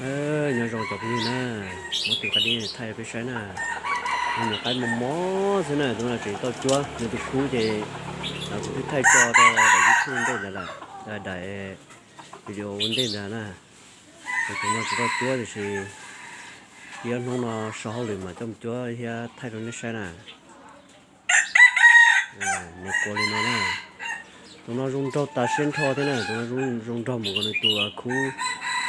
Nyob zoo cov phooj ywg na, muab tus qaib dib thaij rau peb saib na. Nws nyuam qaib mos mos xwb na, tus no tseem tau cuab, nws tus khub ces kuv twb thaij tso rau daim YouTube ntej ntawd lawm, daim video ua ntej ntawd na. Ces tus no tsis tau cuab tiam sis ib ob hnub no so hauj lwm mas coj mus cuab thiab thaij rau nej saib na. Nws qua li no na. Tus no zoo nraug tas siab nrho thiab na, tus no zoo nraug mus nkaus nws tus khub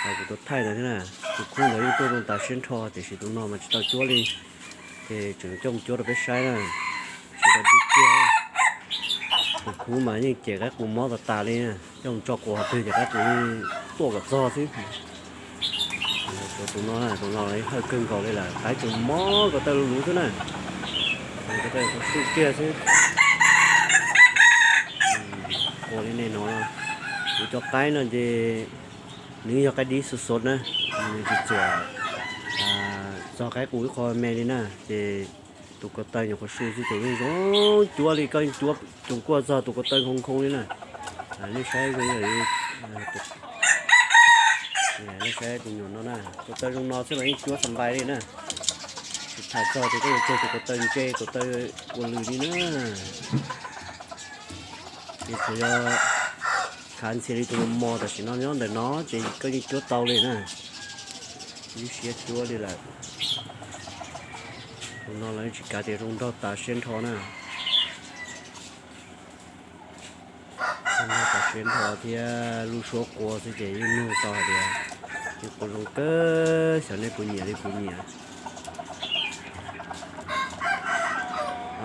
kuv tau thaij ntawd thiab na. Tus khub ntawd yeej tuaj zoo tas siab nrho tiam sis tus no mas tsis tau cuab li, ces tseem coj mus cuab rau peb saib na. Tsis tau dig kiag. Tus khub mas yeej cem qaib qus mob tas tas li, coj mus tso quas qhov twg ces qaib qus tuaj kom txog xwb. Tshuav tus no, tus no hawj kawg nkaus li lawm, qaib tseem mob ko taw luv luv xwb na. Ko taw suj kiag xwb. Qua li nej hnov, kuv cov qaib no ces nws yog qaib dib xov xov na, nws tsis txuam txog qaib qus ib qho me li na, ces tus ko taw nyuam qhuav su xwb ces yeej zoo cuab li, koj yeej cuab tsoos kuaj txog tus ko taw nkhoo nkhoo li na. Nej saib, nej saib tus nyuam no na, ko taw zoo no xwb los yeej cuab xa npais li na. Tsis tham txog tias koj yuav tseg tus ko taw ntse, ko taw ua lws li na. Ces tsuas yog khav ntxhias li tus mos mos tam sim no nyob ntawm no ces koj yeej cuab tau li na. Ib siab cuab li lawm. Tus no los tsis kav tias zoo nraug tas siab nrho na. Zoo nraug tas siab nrho thiab lub suab qua xwb ces yeej nug tau hais tias yeej qua zoo kawg, xyov nej puas nyiam li kuv nyiam.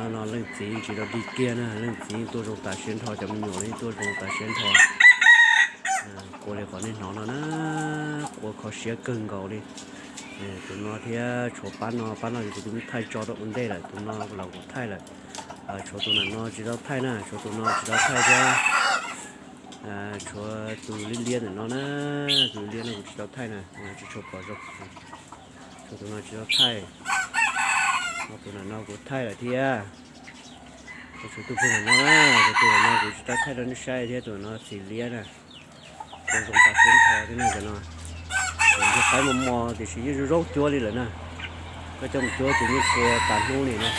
No leej txiv tsis tau dig kiag na, leej txiv tuaj zoo tas siab nrho, cov me nyuam los yeej tuaj zoo tas siab nrho. Qua li qhov nej hnov no na, qua kho siab kawg nkaus li. Tus no thiab tshuav pab no, pab no kuv twb thaij tso rau ua ntej lawm, tus no los kuv thaij lawm. Tshuav tus nam no tsis tau thaij na, tshuav tus no tsis tau thaij thiab. Tshuav tus liab liab ntawm no na, tus liab no kuv tsis tau thaij na, tsis tshua pom zoo. Tshuav tus no tsis tau thaij, ho tus nam no kuv thaij lawm thiab. Tshuav tus pug nam no na, tus nam no kuv tsis tau thaij rau nej saib thiab, tus no txim liab na. Qua zoo tas siab nrho thiab na cov no. Yog qaib mos mos tiam sis yeej zoo zoo cuab li lawm na. Koj coj mus cuab ces yeej qua tas hnub li na.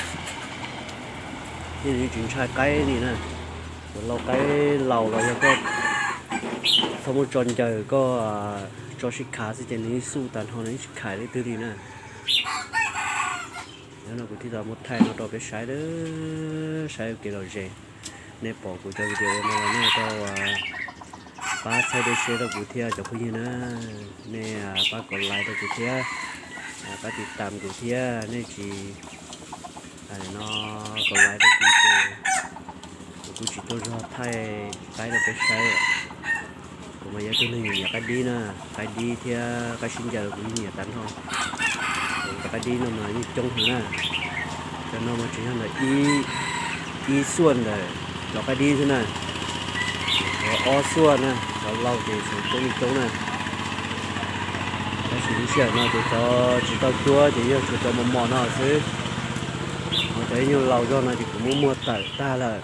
Yeej tsis ntshai qaib li na. Cov lau qaib laus los yog koj txhob muab tso ncaws, koj tso sib khav xwb ces nws yeej xuj tas nrho, nws yeej tsis khaiv leej twg li na. Yog no kuv thiaj tau muab thaij no rau peb saib, saib ua kev lom zem. Nej pom kuv cov video no los nej tau pab txhawb dej seb rau kuv thiab cov phooj ywg na. Nej pab kom like rau kuv thiab, pab tiv tam kuv thiab, nej tsis no kom like rau kuv ces kuv kuj tsis tuaj zog thaij qaib rau peb saib. Kuv mas yog ib tug neeg nyiam qaib dib na, qaib dib thiab qaib sib ncaws los kuv yeej nyiam tas nrho. Kuv cov qaib dib no mas yeej coob heev na. Cov no mas tseem yog ntawm ib xuaj ntawm cov qaib dib xwb na. Cov ob xuaj na, cov laus ces tseem coob li coob na. Tab sis lub sij hawm no ces cov tsis tau cuab ces yog tshuav cov mos mos no xwb. Ho cov ib nyuag laus zog no ces kuv muab muag tawm tag lawm.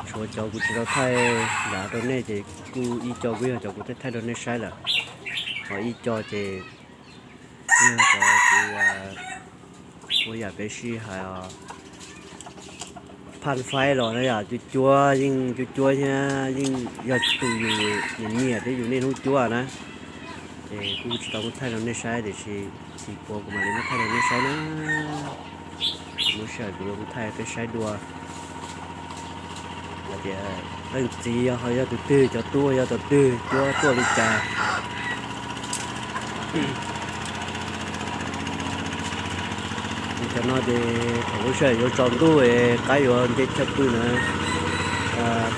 Tshuav cov kuv tsis tau thaij nrad rau nej ces kuj ib co kuj yog cov kuv thaij thaij rau nej saib lawm. Ho ib co ces kuj yog cov kuv ua yam peb sij hais phaj faib los na yom, cuab cuab yeej cuab cuab thiab yeej yog tus yus nyiam nyiam thiab yus niaj hnub cuab na. Ces kuj tsis tau muab thaij rau nej saib tiam sis txhim puas kuv mam li muab thaij rau nej saib na. Lub sij hawm kuv los kuv thaij peb saib dua hais tias leej txiv yog ho yog tus twg, cov tub yog tus twg, cuab tuaj li cas. Cov no ces thaum lub sij hawm yuav tsaus ntuj es qaib yuav nce chaw pw na,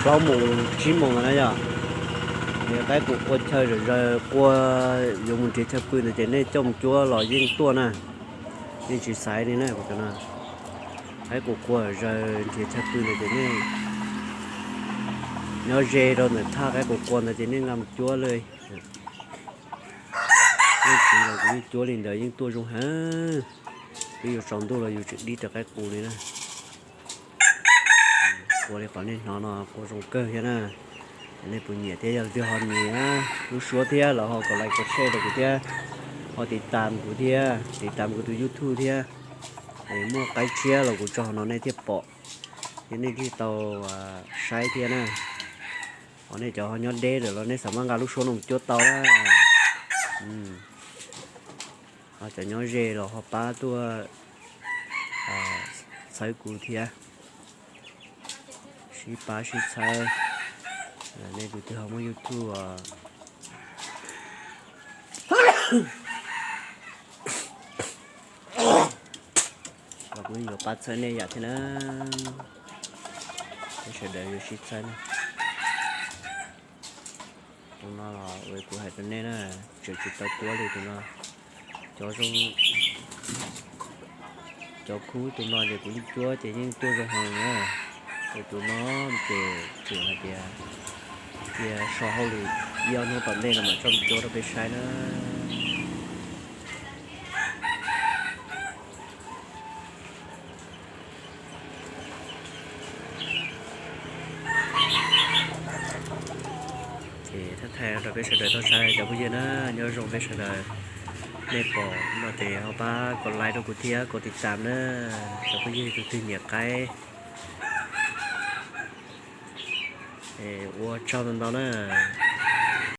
plaub moos tsib moos na yom, es qaib qus qua chaw zom zaws qua, yuav mus nrhiav chaw pw ntawd ces nej coj mus cuab los yeej tuaj na, yeej tsis xaiv li na. Qaib qus qua zaws nrhiav chaw pw ntawd ces nej nyob ze rau ntawm thaj qaib qus qua ntawd ces nej nqa mus cuab li. Leej txiv los kuv yeej cuab li ntawd yeej tuaj zoo heev. Twb yuav tsaus ntuj los yus tseem dib raws qaib qus li na. Qua li qhov nej hnov no qua zoo kawg thiab na. Nej puas nyiam thiab, yog leej twg ho nyiam lub suab thiab los ho kom like, share rau kuv thiab, ho tiv tam kuv thiab, tiv tam kuv tus YouTube thiab. Es muaj qaib tshiab los kuv tso hauv no nej thiaj pom, thiab nej thiaj tau saib thiab na. Ho nej cov ho nyob deb lawm los nej xav maj nqa lub suab no mus cuab tau na. Ho cov nyob ze los ho pab tuaj txhawb kuv thiab, sib pab sib txhawb. Nej tus twg ho muaj YouTube los kuv yuav pab txhawb nej yam thiab na. Peb sawv daws yuav sib txhawb na. Tus no los ua kuv hais rau nej na, tseem tsis tau tuab li tus no. Cov zoo, cov khub tus no ces kuv yeej cuab ces yeej tuaj zoo heev na. Tus no ces tseem hais tias cia so hauj lwm ib ob hnub tom ntej no mam coj mus cuab rau peb saib na. Ces thaij thaij rau peb sawv daws tau saib cov phooj ywg na, nyob zoo peb sawv daws. Nej pom no ces ho pab kom like rau kuv thiab kom tiv tam na, cov phooj ywg tus twg nyiam qaib. Ua tsaug ntau ntau na.